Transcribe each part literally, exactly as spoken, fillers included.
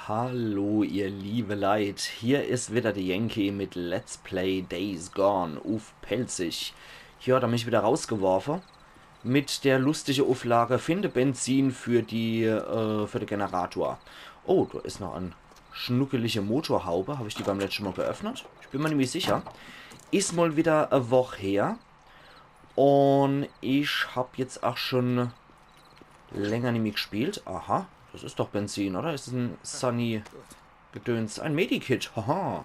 Hallo, ihr liebe Leit. Hier is wieder de Yankee mit Let's Play Days Gone uff Pälzisch. Hier hat er mich wieder rausgeworfe. Mit der lustige Ufflage, finde Benzin für die, äh, für de Generator. Oh, da is noch en schnuckelige Motorhaube. Hab ich die beim letschte Mal geöffnet? Ich bin mir nimmi sicher. Is mal wieder e Woch her. Un ich hab jetzt ach schon länger nimmi gespielt. Aha, das is doch Benzin, oder? Is das en Sunny-Gedöns? Ein Medikit, haha.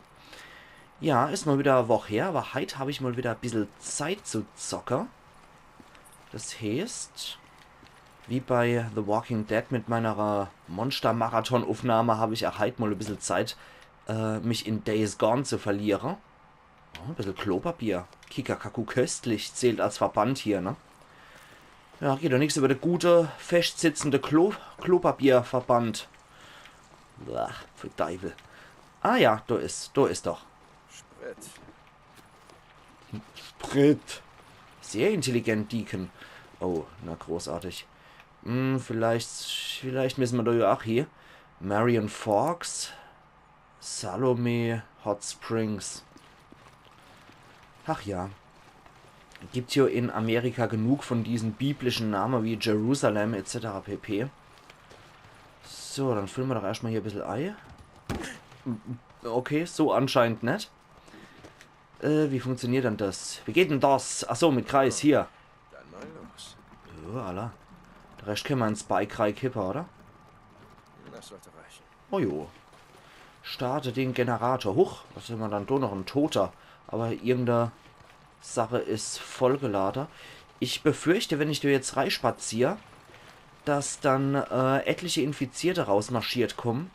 Ja, is mal wieder e Woch her, aber heit hab ich mal wieder e bissel Zeit zu zocke. Das heeßt, wie bei The Walking Dead mit meiner Monster-Marathon-Uffnahme hab ich ach heit mal e bissel Zeit, äh, mich in Days Gone zu verliere. Oh, e bissel Klopapier. Kikakaku, köstlich, zählt als Verband hier, ne? Ja, geht doch nix über de gute, festsitzende Klo Klopapierverband. Blach, für Deiwel. Ah ja, do is, do is doch. Sprit. Sprit. Sehr intelligent, Deacon. Oh, na großartig. Hm, vielleicht, vielleicht müssen wir da ja auch hier. Marion Forks. Salome Hot Springs. Ach ja. Gibt ja in Amerika genug von diesen biblischen Namen wie Jerusalem et cetera pp. So, dann füllen wir doch erstmal hier e bissel Ei. Okay, so anscheinend net. Äh, wie funktioniert dann das? Wie geht denn das? Ach so, mit Kreis, hier. Dann mal los. Ja, alla. De Rescht kenne mer ins Bike reikippe, oder? Das sollte reichen. Oh jo. Starte den Generator. Huch, was is denn dann do noch? En Toter. Aber irgende Sache is vollgelade. Ich befürchte, wenn ich do jetzt reispazier, dass dann, äh, etliche Infizierte rausmarschiert kommen.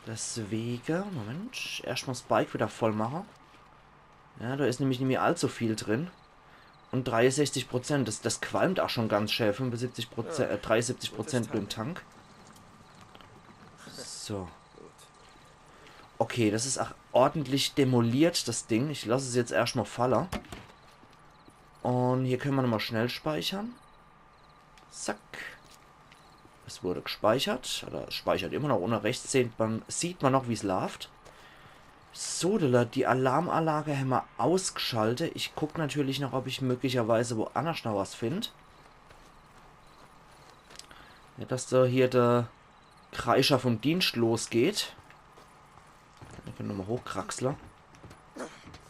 Deswege, Moment, erstmal das Bike wieder voll mache. Ja, da is nämlich nimmi allzu viel drin. Und dreiundsechzig Prozent, das, das qualmt auch schon ganz schön. Fünfundsiebzig Prozent, äh, dreiundsiebzig Prozent nur im Tank. So. Okay, das is auch ordentlich demoliert, das Ding. Ich lass es jetzt erstmal falle. Und hier kenne mer nochmal schnell speichern. Zack. Es wurde gespeichert. Oder es speichert immer noch. Unne rechts sieht mer, sieht mer noch, wie's laaft. So, die Alarmanlage hämmer ausgeschaltet. Ich guck natürlich noch, ob ich möglicherweise woannerscht noch was find. Net, dass do hier de Kreischer vom Dienst losgeht. Mir kenne nochmal hochkraxle.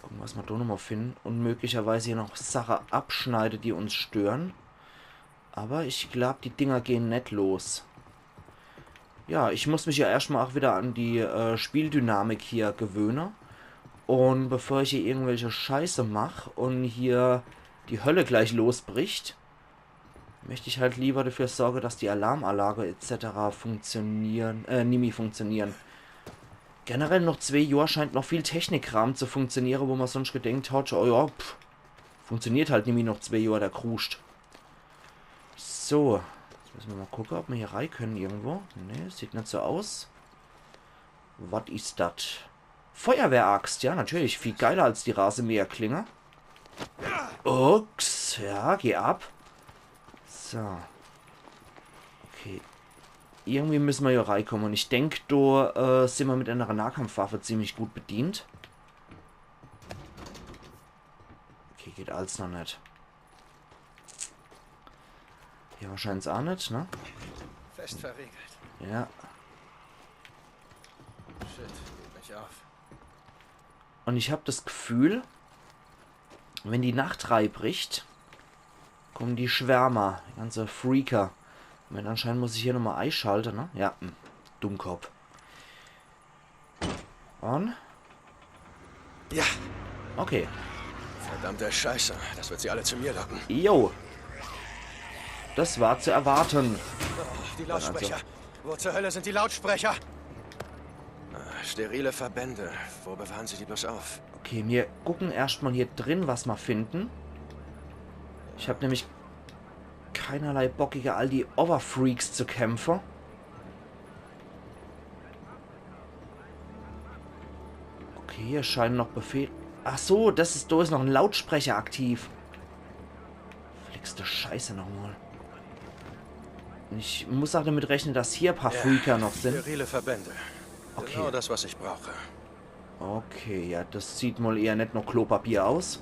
Gucke, was mer do nochmal finden. Und möglicherweise hier noch Sache abschneide, die uns stören. Aber ich glaub, die Dinger gehen net los. Ja, ich muss mich ja erstmal auch wieder an die, äh, Spieldynamik hier gewöhne. Und bevor ich hier irgendwelche Scheiße mach und hier die Hölle gleich losbricht, möcht ich halt lieber dafür sorge, dass die Alarmanlage et cetera funktionieren, äh, nimmi funktionieren. Generell noch zwee Johr scheint noch viel Technikraam zu funktioniere, wo mer sonst gedenkt hat, oh ja, pff, funktioniert halt nimmi noch zwee Johr, der Kruscht. So, jetzt müssen mer mal gucke, ob mer hier rei kenne irgendwo. Nee, sieht net so aus. Was is dat? Feuerwehraxt, ja, natürlich. Viel geiler als die Rasenmäherklinge. Ups, ja, geh ab. So. Okay. Irgendwie müssen mer hier reikomme. Und ich denk, do, äh, sind mer mit einer Nahkampfwaffe ziemlich gut bedient. Okay, geht alles noch net. Hier wahrscheinlich auch net, ne? Fest verriegelt. Ja. Shit, geht nicht auf. Und ich hab das Gefühl, wenn die Nacht reibricht, kommen die Schwärmer, die ganze Freaker. Moment, anscheinend muss ich hier nochmal eischalte, ne? Ja, hm. Dummkopf. Und? Ja. Okay. Verdammte Scheiße, das wird sie alle zu mir locken. Jo. Das war zu erwarten. Die Lautsprecher. Wo zur Hölle sind die Lautsprecher? Sterile Verbände. Wo bewahren sie die bloß auf? Okay, mir gucken erstmal hier drin, was mer finden. Ich hab nämlich keinerlei Bock, gegen all die Overfreaks zu kämpfen. Okay, hier scheinen noch Befehle. Ach so, das is, do is noch en Lautsprecher aktiv. Verflixte Scheiße nochmal. Ich muss auch damit rechnen, dass hier paar Freaker noch sind. Sterile Verbände. Okay. Genau das, was ich brauche. Okay, ja, das sieht mal eher net noch Klopapier aus.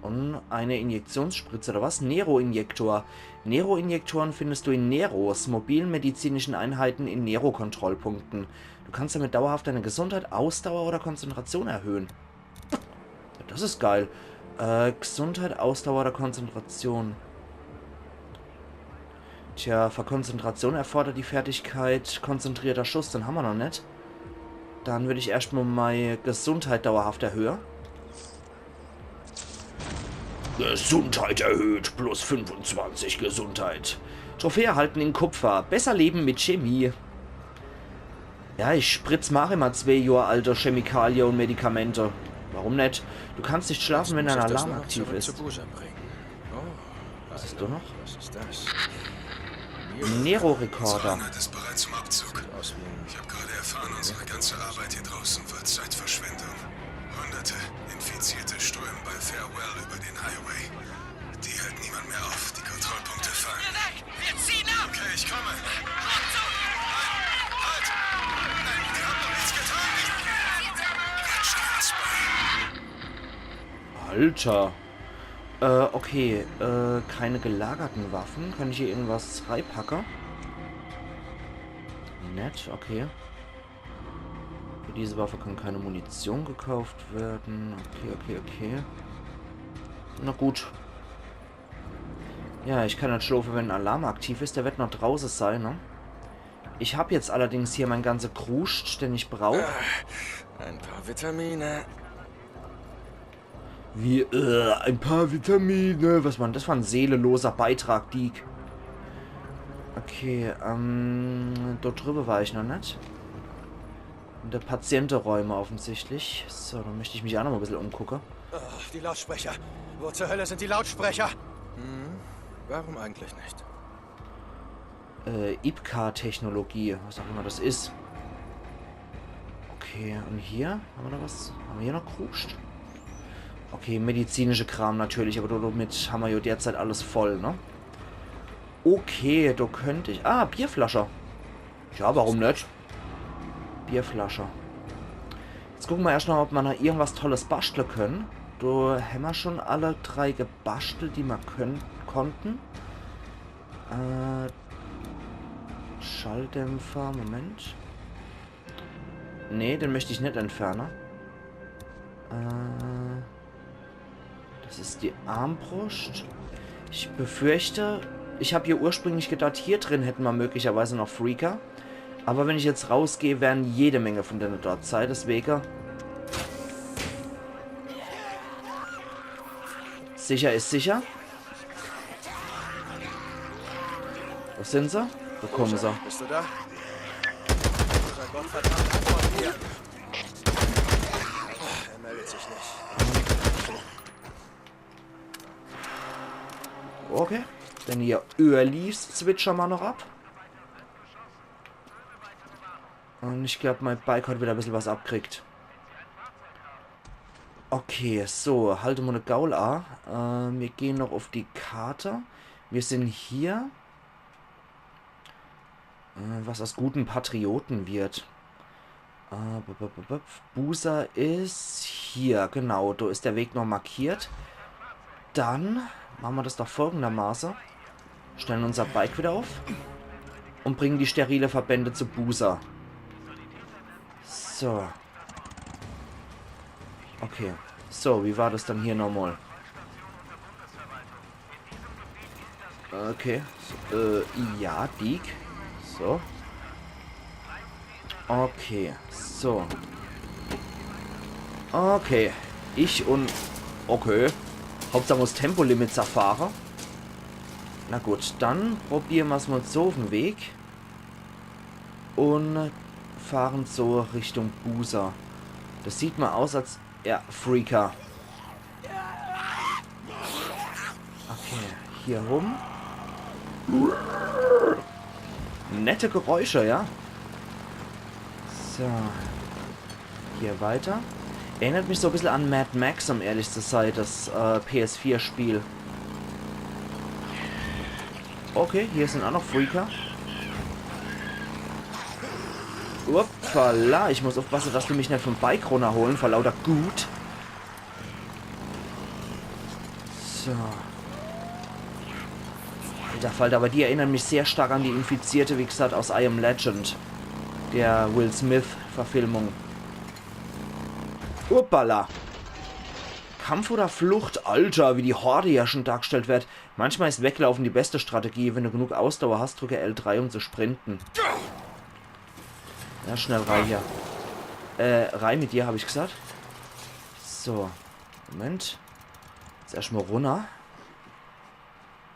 Und eine Injektionsspritze oder was? Nero-Injektor. Nero-Injektoren findest du in Neros mobilen medizinischen Einheiten in Nero-Kontrollpunkten. Du kannst damit dauerhaft deine Gesundheit, Ausdauer oder Konzentration erhöhen. Das ist geil. Äh, Gesundheit, Ausdauer oder Konzentration. Tja, für Konzentration erfordert die Fertigkeit konzentrierter Schuss, den hammer noch net. Dann würd ich erscht mal mei Gesundheit dauerhaft erhöhe. Gesundheit erhöht, plus fünfundzwanzig Gesundheit. Trophäe erhalten in Kupfer. Besser leben mit Chemie. Ja, ich spritz mer ach immer zwee Johr alte Chemikalie und Medikamente. Warum net? Du kannst nicht schlafen, wenn ein Alarm aktiv ist. Zu Boozer bringen. Oh, Was ist da noch? Was ist das? Nero-Rekorder. Reinhard ist bereit zum Abzug. Aus wie ein Ich habe gerade erfahren, unsere ganze Arbeit hier draußen war Zeitverschwendung. Hunderte Infizierte strömen bei Farewell über den Highway. Die hält niemand mehr auf. Die Kontrollpunkte fallen. Wir ziehen ab! Okay, ich komme. Nein, halt! Nein, die haben doch nichts getan. Quatsch, die Fußball. Alter. Äh, okay. Äh, keine gelagerten Waffen. Kann ich hier irgendwas reipacke? Net, okay. Für diese Waffe kann keine Munition gekauft werden. Okay, okay, okay. Na gut. Ja, ich kann net schlofe, wenn ein Alarm aktiv ist. Der wird noch drauße sein, ne? Ich hab jetzt allerdings hier mein ganze Kruscht, den ich brauch. Ein paar Vitamine. Wie, äh, ein paar Vitamine. Was war denn das für ein seelenloser Beitrag, Deek? Okay, ähm, dort drüber war ich noch net. In der Patientenräume offensichtlich. So, dann möchte ich mich auch noch mal ein bisschen umgucken. Oh, die Lautsprecher. Wo zur Hölle sind die Lautsprecher? Hm, warum eigentlich nicht? Äh, IPCA-Technologie, was auch immer das ist. Okay, und hier? Haben wir da was? Haben wir hier noch Kruscht? Okay, medizinische Kram natürlich, aber damit haben wir ja derzeit alles voll, ne? Okay, da könnte ich... Ah, Bierflasche. Ja, warum net? Bierflasche. Jetzt gucken wir erst noch, ob wir noch irgendwas Tolles basteln können. Da haben wir schon alle drei gebastelt, die wir können, konnten. Äh, Schalldämpfer, Moment. Nee, den möchte ich net entferne. Äh, das ist die Armbrust. Ich befürchte, ich hab hier ursprünglich gedacht, hier drin hätten wir möglicherweise noch Freaker. Aber wenn ich jetzt rausgehe, werden jede Menge von denen dort sein. Deswegen. Sicher ist sicher. Wo sind sie? Wo kommen sie? Bist du da? Dieser Gottverdammt von mir. Er meldet sich nicht. Okay. Denn hier Öhrliefs zwitschern wir noch ab. Und ich glaub, mein Bike hat wieder ein bisschen was abkriegt. Okay, so, halt mal eine Gaul a. Äh, wir gehen noch auf die Karte. Wir sind hier. Äh, was aus guten Patrioten wird. Äh, b- b- b- b- Boozer ist hier, genau, da ist der Weg noch markiert. Dann machen wir das doch folgendermaßen. Stellen unser Bike wieder auf und bringen die sterile Verbände zu Boozer. So. Okay. So, wie war das dann hier nochmal? Okay. Äh, ja, Deek. So. Okay, so. Okay. Ich und... Okay. Hauptsache das Tempolimit erfahre. Na gut, dann probieren wir's mal so auf den Weg. Und fahren so Richtung Boozer. Das sieht mal aus, als... Ja, Freaker. Okay, hier rum. Nette Geräusche, ja? So. Hier weiter. Erinnert mich so ein bisschen an Mad Max, um ehrlich zu sein, das äh, P S vier Spiel. Okay, hier sin aa noch Freaker. Uppala, ich muss uffpasse, dass die mich net vom Bike runnerhole, vor lauter Gut. So. Alter Falter, aber die erinnern mich sehr stark an die Infizierte, wie gesagt, aus I Am Legend. Der Will-Smith-Verfilmung. Uppala. Kampf oder Flucht? Alter, wie die Horde hier schon dargestellt wird. Manchmal is Weglaufen die beste Strategie. Wenn du genug Ausdauer hast, drücke L drei, um zu sprinten. Ja, schnell rei hier. Äh, rei mit dir, hab ich gesagt. So, Moment. Jetzt erschtmal runner.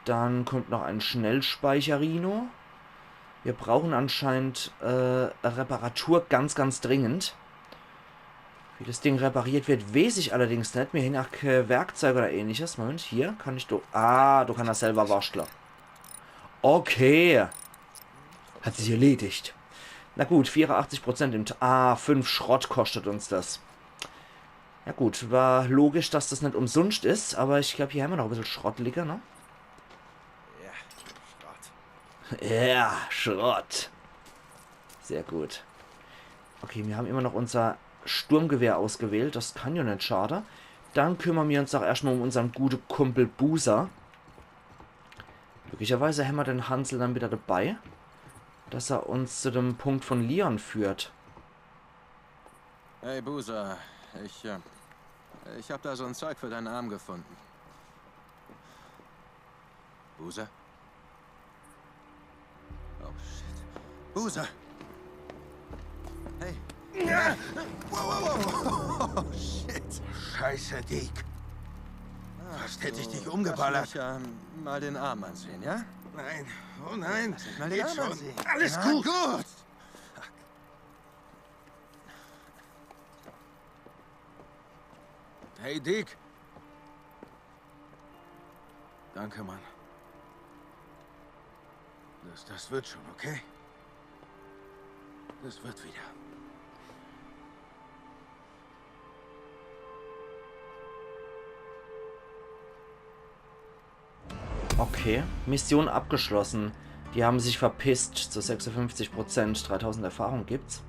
Dann kommt noch ein Schnellspeicherino. Wir brauchen anscheinend, äh, Reparatur ganz, ganz dringend. Wie das Ding repariert wird, weeß ich allerdings net. Mir hin aa kee Werkzeug oder ähnliches. Moment, hier kann ich doch... Ah, du kannst das selber bastle. Okay. Hat sich erledigt. Na gut, vierundachtzig Prozent im... T- ah, fünf Schrott kostet uns das. Ja gut, war logisch, dass das net umsunscht is, aber ich glaub, hier hämmer noch e bissel Schrott liege, ne? Ja, Schrott. Ja, Schrott. Sehr gut. Okay, mir hämmer immer noch unser Sturmgewehr ausgewählt. Das kann jo net schade. Dann kümmern mir uns doch erschtmal um unsern gute Kumpel Boozer. Glücklicherweise hämmer den Hansel dann wieder dabei, dass er uns zu dem Punkt von Leon führt. Hey, Boozer, ich, äh, ich hab da so ein Zeug für deinen Arm gefunden. Boozer? Oh, shit. Boozer! Hey. Ja. Wow, wow, wow. Oh, shit. Scheiße, Deek. Ach, fast hätt ich dich umgeballert. Lass mich, ähm, mal den Arm ansehen, ja? Nein. Oh nein. Lass mich mal den Arm ansehen. Geht schon. Alles gut. Ja, gut. Hey, Deek. Danke, Mann. Das, das wird schon, okay? Das wird wieder. Okay, Mission abgeschlossen. Die haben sich verpisst. Zu sechsundfünfzig Prozent, dreitausend Erfahrung gibt's.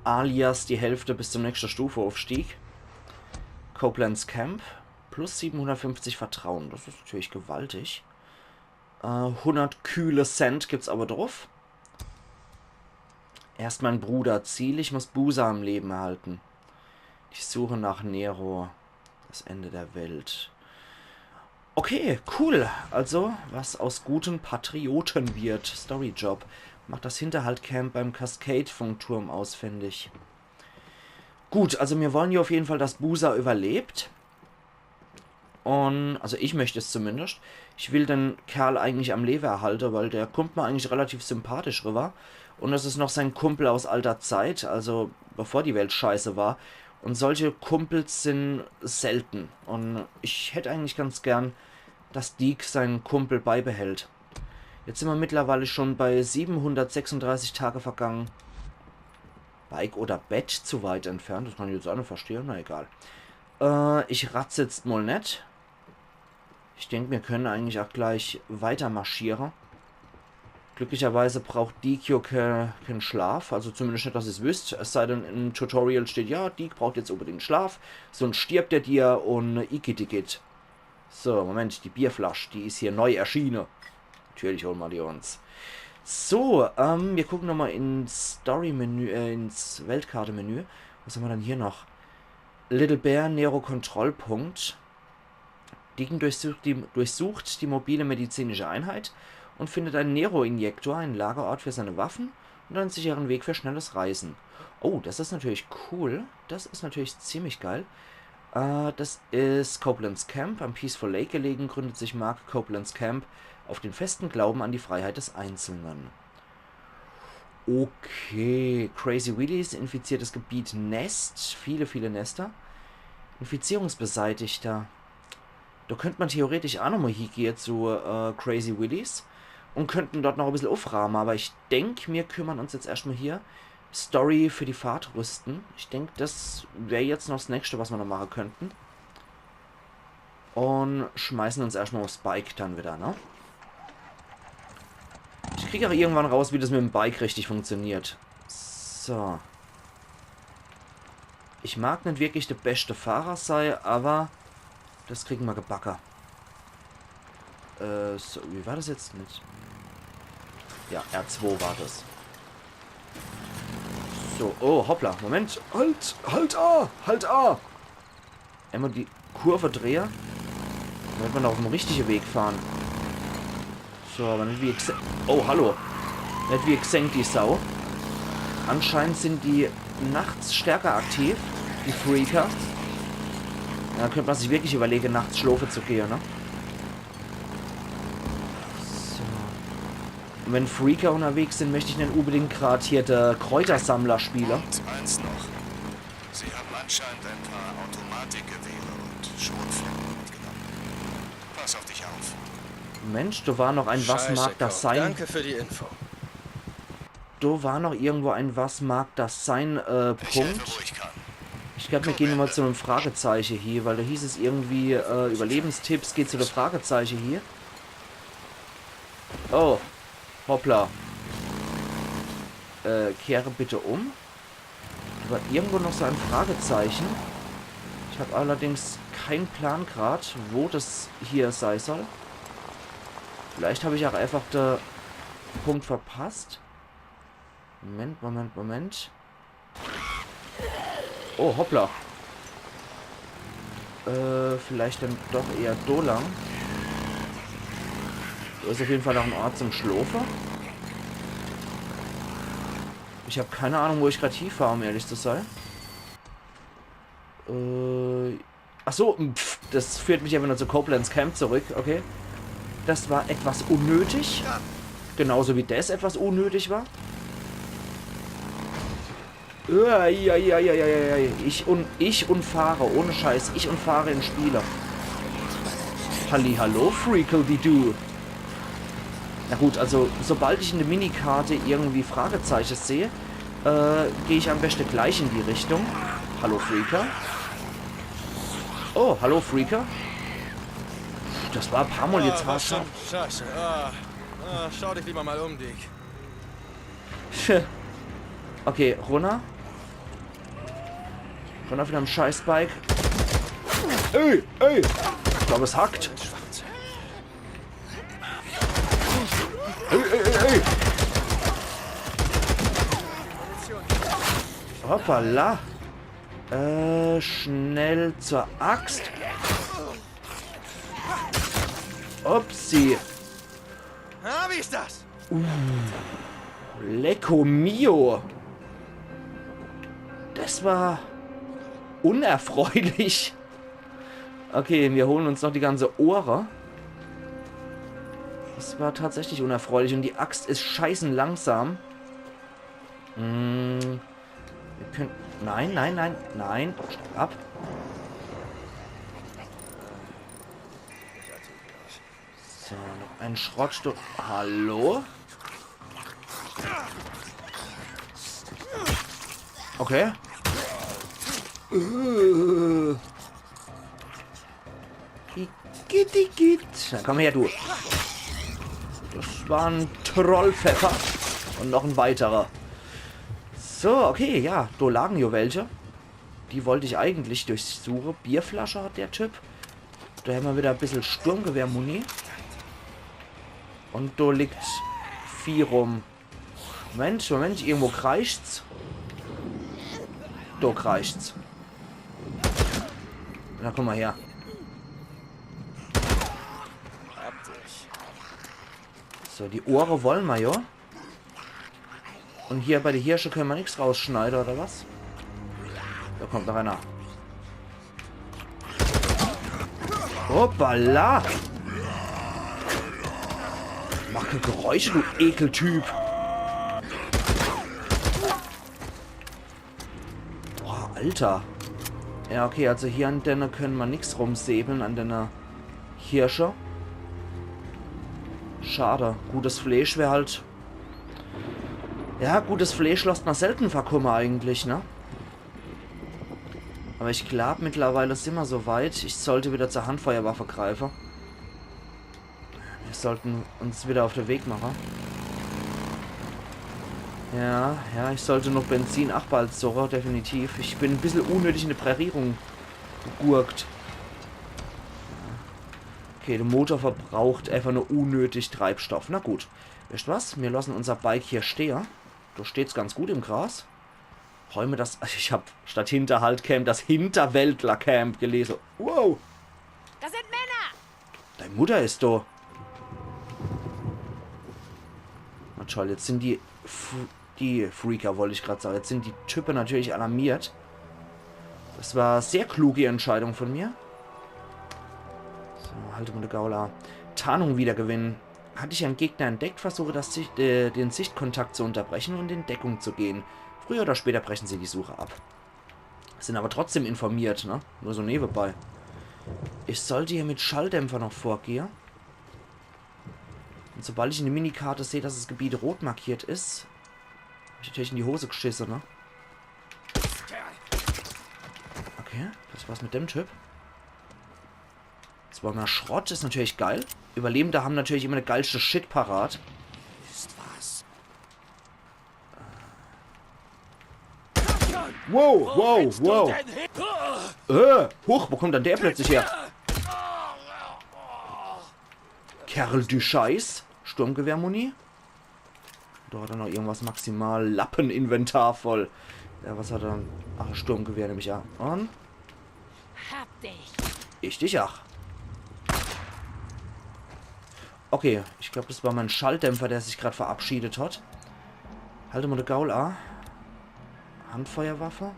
Alias die Hälfte bis zur nächsten Stufe Aufstieg. Copeland's Camp. Plus siebenhundertfünfzig Vertrauen. Das is natürlich gewaltig. Äh, hundert kühle Cent gibt's aber drauf. Erst mein Bruder. Ziel, ich muss Boozer am Leben erhalten. Die Suche nach Nero. Das Ende der Welt. Okay, cool. Also, was aus guten Patrioten wird. Story-Job. Macht das Hinterhalt-Camp beim Cascade-Funkturm ausfindig. Gut, also mir wollen jo auf jeden Fall, dass Boozer überlebt. Und, also ich möcht es zumindest. Ich will den Kerl eigentlich am Lebe erhalte, weil der kommt mir eigentlich relativ sympathisch rüber. Und es is noch sein Kumpel aus alter Zeit, also bevor die Welt scheiße war. Und solche Kumpels sin selten. Und ich hätt eigentlich ganz gern, dass Deek seinen Kumpel beibehält. Jetzt sin mir mittlerweile schon bei siebenhundertsechsunddreißig Tage vergangen. Bike oder Bett zu weit entfernt, das kann ich jetzt aa net verstehe, na egal. Äh, ich ratz jetzt mal net. Ich denk, mir können eigentlich auch gleich weiter marschiere. Glücklicherweise braucht Deek jo ke-, keen Schlaf, also zumindest net, dass ich's wüsst. Es sei denn, im Tutorial steht, ja, Deek braucht jetzt unbedingt Schlaf, sonst stirbt er dir und igitt, igitt. So, Moment, die Bierflasch, die is hier neu erschiene. Natürlich holen mir die uns. So, ähm, mir gucken nochmal ins Story-Menü, äh, ins Weltkarte-Menü. Was hämmer dann hier noch? Little Bear, Nero-Kontrollpunkt. Deacon durchsucht die, durchsucht die mobile medizinische Einheit und findet einen Nero-Injektor, einen Lagerort für seine Waffen und einen sicheren Weg für schnelles Reisen. Oh, das is natürlich cool. Das is natürlich ziemlich geil. Äh, das is Copeland's Camp, am Peaceful Lake gelegen, gründet sich Mark Copeland's Camp auf den festen Glauben an die Freiheit des Einzelnen. Okay, Crazy Willies, infiziertes Gebiet, Nest, viele, viele Nester. Infizierungsbeseitigter. Da könnt man theoretisch aa nochmal hiegehe zu, äh, Crazy Willies und könnten dort noch e bissel uffraame, aber ich denk, mir kümmern uns jetzt erschtmal hier Story für die Fahrt rüsten. Ich denk, das wär jetzt noch s Nächste, was mir noch mache könnten. Und schmeißen uns erschtmal aufs Bike dann wieder, ne? Krieg auch irgendwann raus, wie das mit dem Bike richtig funktioniert. So. Ich mag net wirklich de beschte Fahrer sei, aber das kriegen mer gebacke. Äh, so, wie war das jetzt mit? Ja, R zwei war das. So, oh, hoppla, Moment. Halt, halt, ah, halt, ah. Immer die Kurve drehe. Dann wird mer noch auf dem richtige Weg fahren. So, aber net wie Xe-, oh, hallo. Net wie Xeng, die Sau. Anscheinend sind die nachts stärker aktiv, die Freaker. Ja, da könnte mer sich wirklich überlegen, nachts schlafen zu gehen, ne? So. Und wenn Freaker unterwegs sind, möchte ich net unbedingt grad hier der Kräutersammler spielen. Und eins noch. Sie haben anscheinend ein paar Automatikgewehre und Schrotflinten mitgenommen. Pass auf dich auf. Mensch, da war noch ein Was Scheiße, mag das Cop. Sein? Danke für die Info. Da war noch irgendwo ein Was mag das sein, äh, Punkt. Ich helfe, wo ich kann. Ich glaub, mir gehen mal zu einem Fragezeichen hier, weil da hieß es irgendwie, äh, Überlebenstipps, geht zu der Fragezeichen hier. Oh, hoppla. Äh, kehre bitte um. Da war irgendwo noch so ein Fragezeichen. Ich hab allerdings keinen Plan grad, wo das hier sei soll. Vielleicht hab ich auch einfach den Punkt verpasst. Moment, Moment, Moment. Oh, hoppla. Äh, vielleicht dann doch eher do lang. Da ist auf jeden Fall noch ein Ort zum Schlafen. Ich hab keine Ahnung, wo ich grad hinfahre, um ehrlich zu sein. Äh, ach so, pf, das führt mich einfach nur zu Copeland's Camp zurück, okay. Das war etwas unnötig. Genauso wie das etwas unnötig war. Uiuiuiui. Ich und, ich und fahre, ohne Scheiß, ich und fahre in Spiele. Halli, hallo, Freakle, wie du. Na gut, also sobald ich in der Minikarte irgendwie Fragezeichen sehe, äh, gehe ich am besten gleich in die Richtung. Hallo, Freaker. Oh, hallo, Freaker. Das war ein paar Mal jetzt hart. Ah, was zum Scheiße. Ah, ah, schau dich lieber mal um, Dick. Okay, runter. Runter von dem Scheißbike. Ey, ey! Ich glaub, es hackt. Ey, ey, ey, ey! Hoppala. Äh, schnell zur Axt. Upsi. Na, wie ist das? Lecko mio. Das war unerfreulich. Okay, wir holen uns noch die ganze Ohre. Das war tatsächlich unerfreulich und die Axt ist scheißen langsam. Mm, wir können, nein, nein, nein, nein. Steig ab. So, noch ein Schrottstück. Hallo? Okay. Äh. Igitt, igitt. Na komm her, du. Das war ein Trollpfeffer. Und noch ein weiterer. So, okay, ja, da lagen ja welche. Die wollte ich eigentlich durchsuchen. Bierflasche hat der Typ. Da haben wir wieder ein bisschen Sturmgewehr-Muni. Und da liegt Vieh rum. Moment, Moment, irgendwo kreischt's. Da kreischt's. Na, komm mal her. So, die Ohre wollen wir, ja. Und hier bei der Hirsche können wir nichts rausschneiden, oder was? Da kommt noch einer. Hoppala! Mach keine Geräusche, du Ekeltyp! Boah, Alter. Ja, okay, also hier an denne können wir nix rumsäbeln, an denne Hirsche. Schade. Gutes Fleisch wär halt. Ja, gutes Fleisch lässt man selten verkumme eigentlich, ne? Aber ich glaub, mittlerweile sind wir so weit, ich sollte wieder zur Handfeuerwaffe greifen. Wir sollten uns wieder auf den Weg machen. Ja, ja, ich sollt noch Benzin ach bald sorge, definitiv. Ich bin e bissel unnötig in de Prärie rumgegurkt. Okay, de Motor verbraucht einfach nur unnötig Treibstoff. Na gut. Wisst was? Mir lossen unser Bike hier stehe. Do steht's ganz gut im Gras. Räume das, ich hab statt Hinterhalt-Camp das Hinterwäldler-Camp gelese. Wow. Das sind Männer! Dei Mutter is do. Na toll, jetzt sind die F die Freaker, wollt ich grad sage. Jetzt sind die Type natürlich alarmiert. Das war sehr klug, die Entscheidung von mir. So, halt mol de Gaul a. Tarnung wiedergewinnen. Hat dich ein Gegner entdeckt, versuche das Sicht, äh, den Sichtkontakt zu unterbrechen und in Deckung zu gehen. Früher oder später brechen sie die Suche ab. Sind aber trotzdem informiert, ne? Nur so nebenbei. Ich sollt hier mit Schalldämpfer noch vorgehe. Und sobald ich in de Minikarte seh, dass das Gebiet rot markiert is, hab ich natürlich in die Hose geschisse, ne? Okay, das war's mit dem Typ. Zweimal Schrott is natürlich geil. Überlebende haben natürlich immer de geilste Shit parat. Ist was. Wow, wow, wow. Äh, huch, wo kommt dann der plötzlich her? Kerl, du Scheiß. Sturmgewehrmuni. Do hat er noch irgendwas maximal. Lappeninventar voll. Ja, was hat er dann? Ach, Sturmgewehr nemm ich an. Und? Hab dich. Ich dich ach. Okay, ich glaub, das war mein Schalldämpfer, der sich grad verabschiedet hat. Halt mol de Gaul a. Handfeuerwaffe.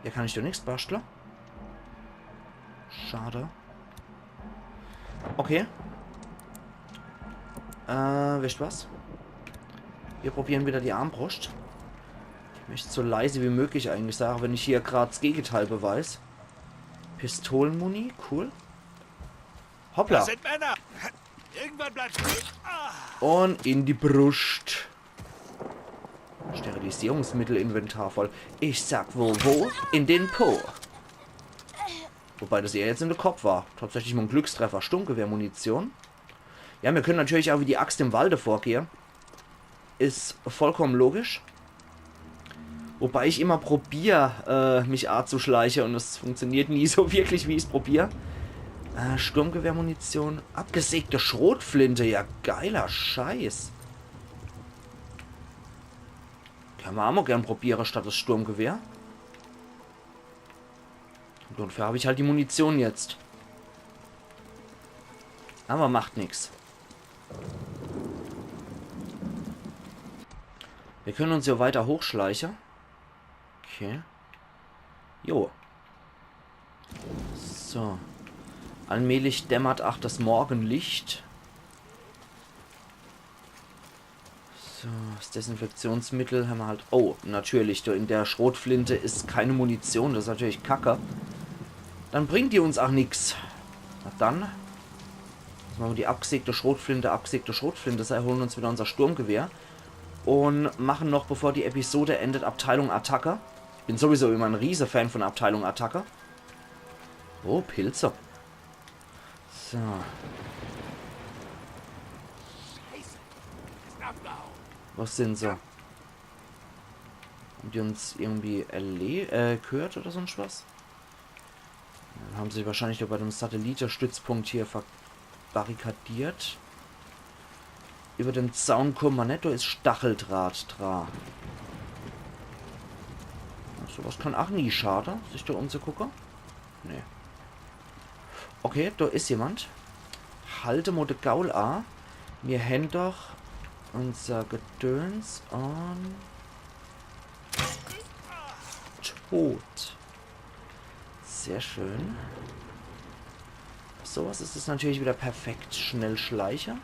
Ja, kann ich do nix baschtle? Schade. Okay. Äh, wisst was? Wir probieren wieder die Armbrust. Ich möcht so leise wie möglich eigentlich sage, wenn ich hier grad das Gegenteil beweis. Pistolenmuni, cool. Hoppla. Das sind Männer. Irgendwann bleibt. Ah. Und in die Brust. Sterilisierungsmittel-Inventar voll. Ich sag, wo, wo? In den Po. Wobei das eher jetzt in de Kopp war. Tatsächlich mol en Glückstreffer. Sturmgewehrmunition. Ja, mir können natürlich auch wie die Axt im Walde vorgehe. Is vollkommen logisch. Wobei ich immer probier, äh, mich azuschleiche und es funktioniert nie so wirklich, wie ich's probier. Äh, Sturmgewehrmunition. Abgesägte Schrotflinte. Ja, geiler Scheiß. Kann ma auch mol gern probiere statt das Sturmgewehr. Und dafür hab ich halt die Munition jetzt. Aber macht nix. Wir können uns ja weiter hochschleiche. Okay. Jo. So. Allmählich dämmert ach das Morgenlicht. So, das Desinfektionsmittel haben wir halt. Oh, natürlich, do in der Schrotflinte ist keine Munition, das ist natürlich kacke. Dann bringen die uns auch nix. Na dann. Jetzt machen wir die abgesägte Schrotflinte, abgesägte Schrotflinte. Das heißt, holen uns wieder unser Sturmgewehr. Und machen noch, bevor die Episode endet, Abteilung Attacke. Ich bin sowieso immer ein riese Fan von Abteilung Attacke. Oh, Pilze. So. Scheiße. Ist abgehauen. Was sind sie? Haben die uns irgendwie erle äh, gehört oder sonst was? Dann haben sie sich wahrscheinlich nur bei dem Satellitenstützpunkt hier verbarrikadiert. Über den Zaun kommen wir net, da ist Stacheldraht dra. So was kann auch nie schade, sich da umzugucken. Nee. Okay, da ist jemand. Halte mo de Gaul a. Mir hän doch unser Gedöns und tot. Sehr schön. Sowas ist es natürlich wieder perfekt. Schnell schleiche.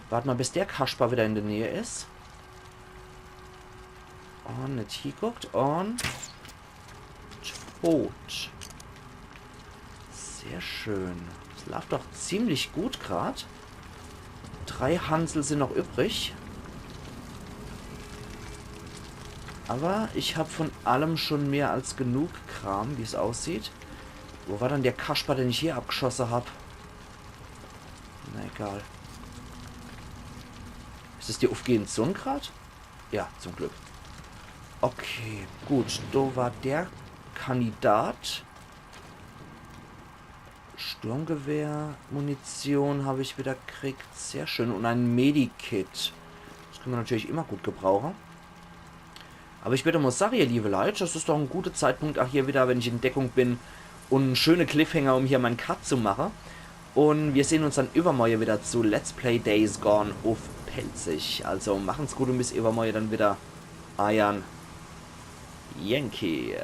Wart mal, bis der Kasper wieder in der Nähe ist. Und net hieguckt und tot. Sehr schön. Das läuft doch ziemlich gut grad. Drei Hansel sind noch übrig. Aber ich hab von allem schon mehr als genug Kram, wie's aussieht. Wo war dann der Kasper, den ich hier abgeschosse hab? Na egal. Ich Is des die uffgehend Sunn grad? Ja, zum Glück. Okay, gut. Do war der Kandidat. Sturmgewehr-Munition hab ich wieder kriegt. Sehr schön. Un e Medikit. Des könne mer natürlich immer gut gebrauche. Aber ich würd mol sage, ihr liebe Leit, des is doch e guter Zeitpunkt, ach hier wieder, wenn ich in Deckung bin, un e schöner Cliffhanger, um hier mein Cut zu mache. Un mir sehn uns dann iwwermorje wieder zu Let's Play Days Gone uff Pälzisch. Also machen's gut un bis iwwermorje dann wieder. Eiern Yankee.